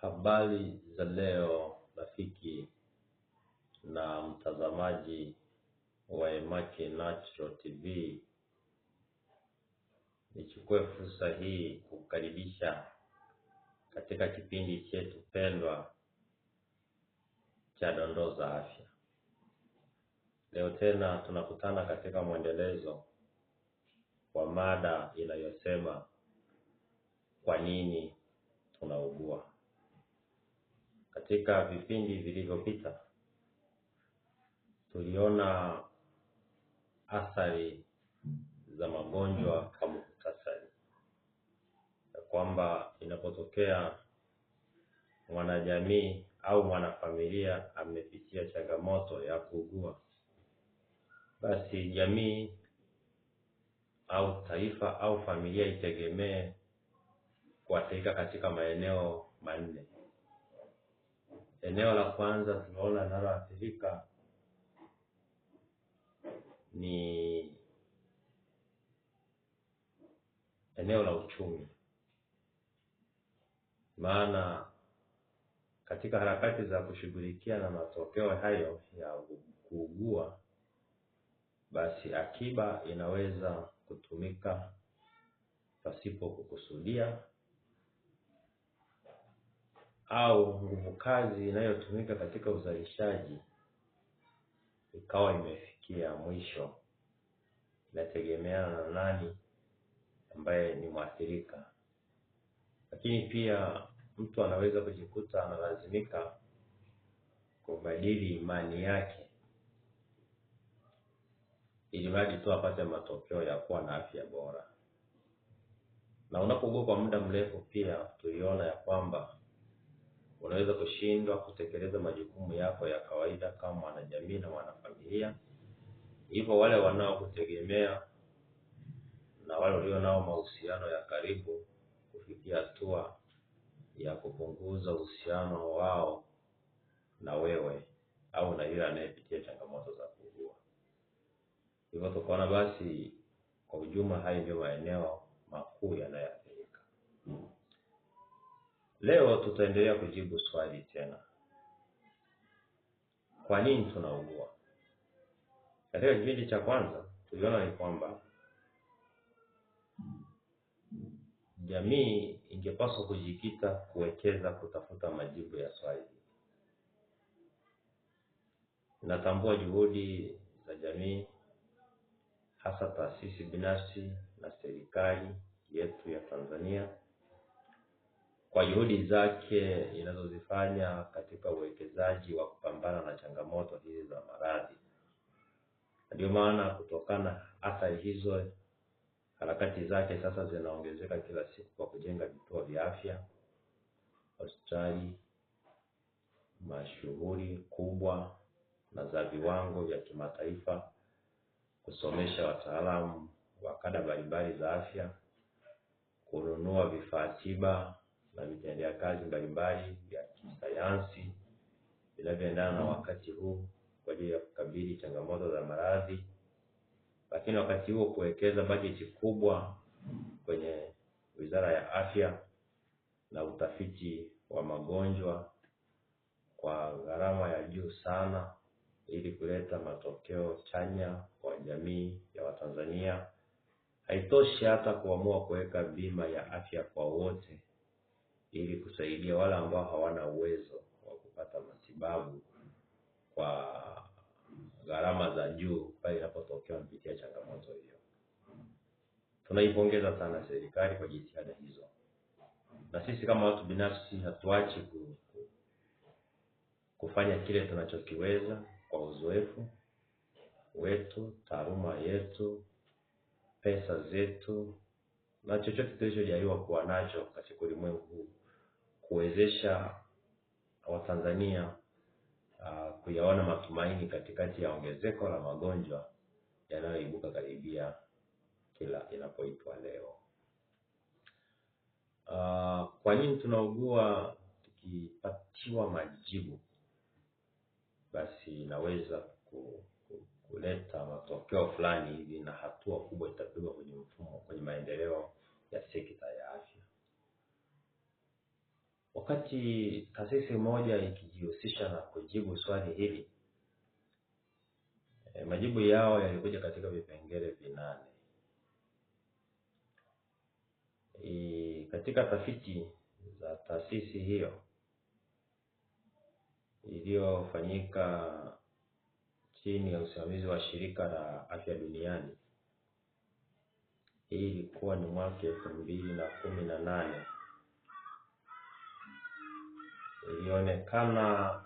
Habari za leo rafiki na mtazamaji wa Emaki Natural TV, nichukue fursa hii kukaribisha katika kipindi chetu pendwa cha Dondoo za Afya. Leo tena tunakutana katika mwendelezo wa mada inayosema kwa nini tunaugua. Katika vipindi vilivyopita tuliona athari za magonjwa kwa muhtasari, ya kwamba inapotokea mwanajamii au mwanafamilia amepitia changamoto ya kuugua, basi jamii au taifa au familia itegemee kuathirika katika maeneo manne. Eneo la kwanza tunaona linaloathirika ni eneo la uchumi, maana katika harakati za kushughulikia na matokeo hayo ya kuugua, basi akiba inaweza kutumika pasipo kukusudia, au nguvu kazi inayotumika katika uzalishaji ikawa imefikia mwisho. Inategemeana na nani ambaye ni mwathirika. Lakini pia mtu anaweza kujikuta analazimika kubadili imani yake ili mradi tu apate matokeo ya kuwa na afya bora. Na unapougua kwa muda mrefu, pia tuliona ya kwamba unaweza kushindwa kutekeleza majukumu yako ya kawaida kama mwanajamii na mwanafamilia. Hivyo wale wanaokutegemea na wale walio nao mahusiano ya karibu kufikia hatua ya kupunguza uhusiano wao na wewe au na yule anayepitia changamoto za kuugua. Hivyo tukaona basi kwa ujumla hayo ndio maeneo makuu yanayoathirika. Leo tutaendelea kujibu swali tena, kwa nini tunaugua? Katika kipindi cha kwanza tuliona ni kwamba jamii ingepaswa kujikita kuwekeza kutafuta majibu ya swali hili. Natambua juhudi za jamii, hasa taasisi binafsi na serikali yetu ya Tanzania kwa juhudi zake inazozifanya katika uwekezaji wa kupambana na changamoto hizi za maradhi. Ndio maana kutokana na athari hizo, harakati zake sasa zinaongezeka kila siku kwa kujenga vituo vya afya, hospitali mashuhuri kubwa na za viwango vya kimataifa, kusomesha wataalamu wa kada mbalimbali za afya, kununua vifaa tiba na vitendea kazi mbalimbali vya kisayansi vinavyoendana na wakati huu kwa ajili ya kukabili changamoto za maradhi, lakini wakati huo kuwekeza bajeti kubwa kwenye Wizara ya Afya na utafiti wa magonjwa kwa gharama ya juu sana ili kuleta matokeo chanya kwa jamii ya Watanzania. Haitoshi hata kuamua kuweka bima ya afya kwa wote ili kusaidia wale ambao hawana uwezo wa kupata matibabu kwa gharama za juu pale inapotokea wamepitia changamoto hiyo. Tunaipongeza sana serikali kwa jitihada hizo, na sisi kama watu binafsi hatuachi kufanya kile tunachokiweza kwa uzoefu wetu, taaluma yetu, pesa zetu na chochote tulichojaliwa kuwa nacho katika ulimwengu huu kuwezesha Watanzania kuyaona matumaini katikati ya ongezeko la magonjwa yanayoibuka karibia kila inapoitwa leo. Kwa nini tunaugua? Tukipatiwa majibu, basi inaweza kuleta matokeo fulani hivi na hatua kubwa itapigwa kwenye mfumo, kwenye maendeleo ya sekta ya afya. Wakati Wakati taasisi moja ikijihusisha na kujibu swali hili, majibu yao yalikuja katika vipengele 8. Katika tafiti za taasisi hiyo iliyofanyika chini ya usimamizi wa Shirika la Afya Duniani, hii ilikuwa ni mwaka 2018, ilionekana